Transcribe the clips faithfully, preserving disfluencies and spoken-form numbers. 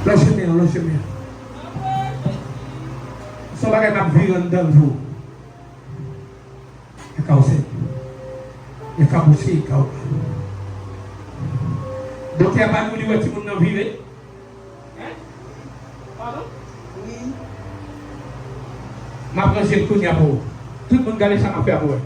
Lonje men an, lonje men an. Se yon bagay m ap vire anndan l pou ou. Yaka Osèn. Yaka Bouche, Yaka Oka. Doktè a pa di w li wè timoun nan vire? Hein? Pardon? Wi. M ap ranje l kounye a pou ou. Tout moun gade sa m ap fè a pou wè.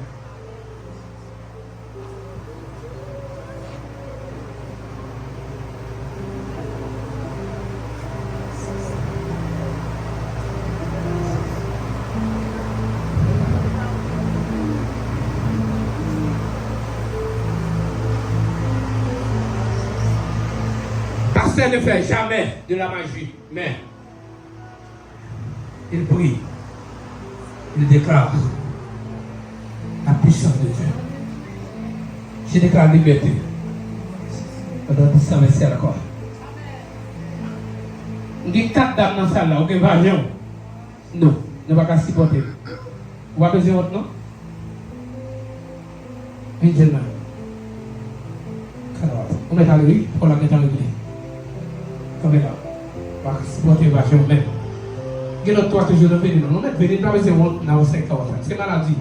Pastè ne fait jamais de la magie, mais il prie, il déclare la puissance de Dieu. Je déclare liberté pendant dix ans, merci à la croix. M gen kat dam nan sal la, ou gen vajan w? Non, nou pa ka sipòte l. Ou pa bezwen wont non. Vin jwenn mwen. Kalwa. Ou mèt ale wi, fò la gentan regle. Kanpe la. Pa sipòte pa jwenn menm. Gen lòt twa toujou nan vini non. Nou mèt vini, n pa bezwen wont nan yon senk kawòt la. Se maladi.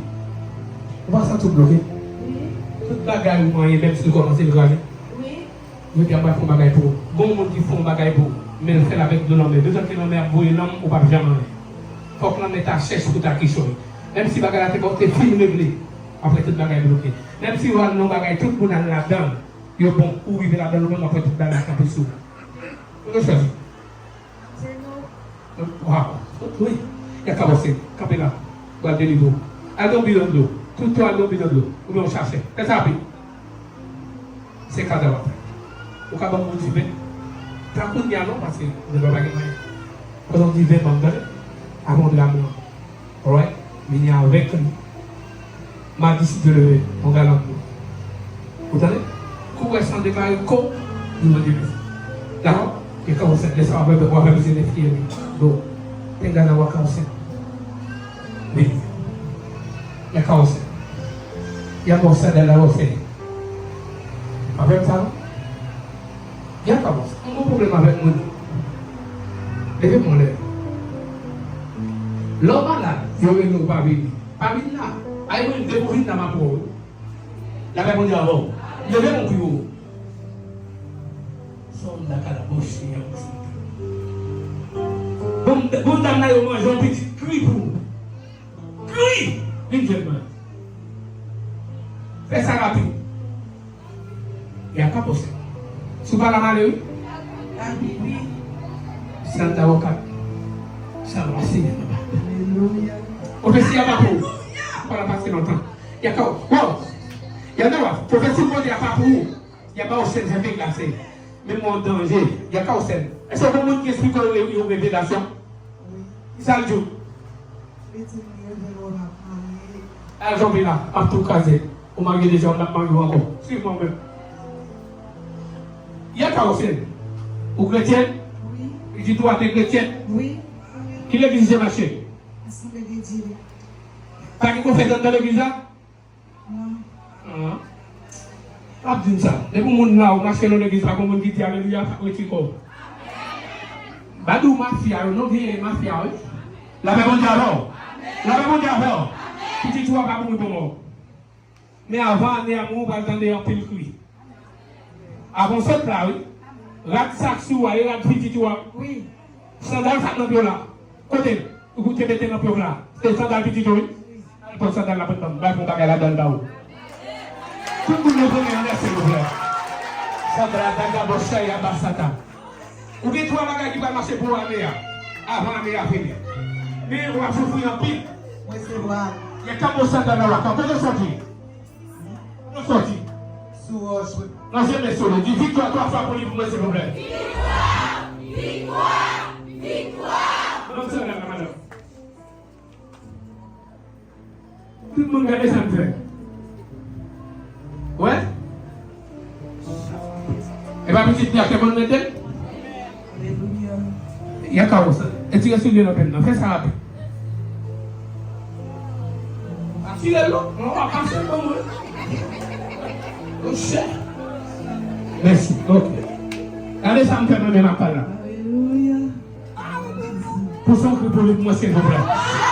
Ou pa santi w bloke? Tout bagay ou manyen, menm si l kòmanse l kraze. Jodi a m pral fè yon bagay pou ou. Gon moun ki fè yon bagay pou ou, men l fè l avèk dlo lanmè. Detan ke lanmè ap voye lanm, ou p ap janm anyen. Fòk lanmè ta chèch pou ta kichòy. Menm si bagay la te bon, te fin regle. Apre tout bagay bloke. Menm si w al nan yon bagay, tout moun al ladan l, yo bon, ou rive ladan l ou menm, apre tout bagay la kanpe sou ou. Ou gen chwazi. Waw. Wi. Yaka Osèn. Kanpe la. Ou al delivre w. Al nan yon bidon dlo. Tout twa al nan yon bidon dlo. Oubyen yon sachè. Fè sa rapid. Se kadav ap fè. Ou ka ban m yon diven? Pa kounye a non, paske nou pa gen mwayen. Pran yon diven ban m, tande? Avan w dra mwen an. Alright? Vini avèk li. Madi, si Dye le ve, yon galan dlo. Ou tande? Kou w wè san deklare ko, nou mande mèsi. Dakò? Yaka Osèn, lè sa w ap wè, w ap wè misye nèf ki ye li. Go. Tenga nan Yaka Osèn. Vini. Yaka Osèn. Yaka Osèn, Yaka Osèn. Avèk sa, non? Yaka Osèn. M gon pwoblèm avèk moun. Leve men w anlè. Lè w malad, yo rele w pa vini. Pa vin la. Ay mwen, depi w vin la, m ap wè w. Lapè Bondye avè w. Leve men w pi wo. Son dakala bòch Senyè. Bon, bon dam nan yo manje yon pitit kri pou ou. Kri! Vin jwenn mwen. Fè sa rapid. Yaka Osèn. Si w pa la m ale wi. Santa Oka. Sa va Senyè papa. Alelouya. Pwofesi a pa pou ou. Pa la pase lontan. Yaka, wow. Yaka, pwofesi Bondye a pa pou ou. Yaka Osèn, se vin glase. Men mwen an danje. Yaka Osèn. Èske gon moun ki esplike w yon revelasyon? Wi. Kisa l di w? Li di m li reve lè w ap marye. Al kanpe la, m ap tou kraze. Ou marye deja, m ap marye w ankò. Swiv mwen menm. Yaka Osèn. Ou kretyèn? Wi. Pitit ou a te kretyèn? Wi. Ki legliz ou te mache? Asanble de Dye. Pa gen konfès anndan legliz la? Non. An. P ap di m sa. Depi yon moun la, ou mache nan legliz, pa gen moun ki di alelouya, pa retire kò w. Ba di w mafya yo, non, vye mafya, wi. Lapè Bondye avè w. Lapè Bondye avè w. Pitit ou a pa mouri pou mò. Men avan ane a mouri, ou pral tande anpil kri. Avan w sot la, wi. Rad sa k sou ou a, e rad pitit ou a. Wi. Sandal sa k nan pye w la. Kote l? Ou te mete nan pye w la. Se sandal pitit ou, wi. Al pran sandal la pou n ban m. Bay pou bagay ladan l ba ou. Tout moun leve men anlè, silvouplè. Sandra, daga, bòchay, abasata. Ou gen twa bagay ki pral mache pou ou ane a. Avan ane a fini. Men w ap soufri anpil. Mwen se wa. Gen tanbou sandal nan w la. Kote w soti? Kote w soti? Sou wòch, wi. Nan je men sou li. Di viktwa twa fwa pou li pou mwen, silvouplè. Viktwa! Viktwa! Viktwa! Ban m sandal la, madanm. Tout moun gade sa m fè. Wè? E pa pitit li a ke mwen mete l? Alelouya. Yaka Osèn. Etire soulye nan pye m nan. Fè sa rapid. Pa tire l non. Non, pa pase l ban mwen. Monchè. Mèsi. Ok. Gade sa m fè mwen menm ak pal la. Alelouya. Tankou pou li pou mwen, silvouplè.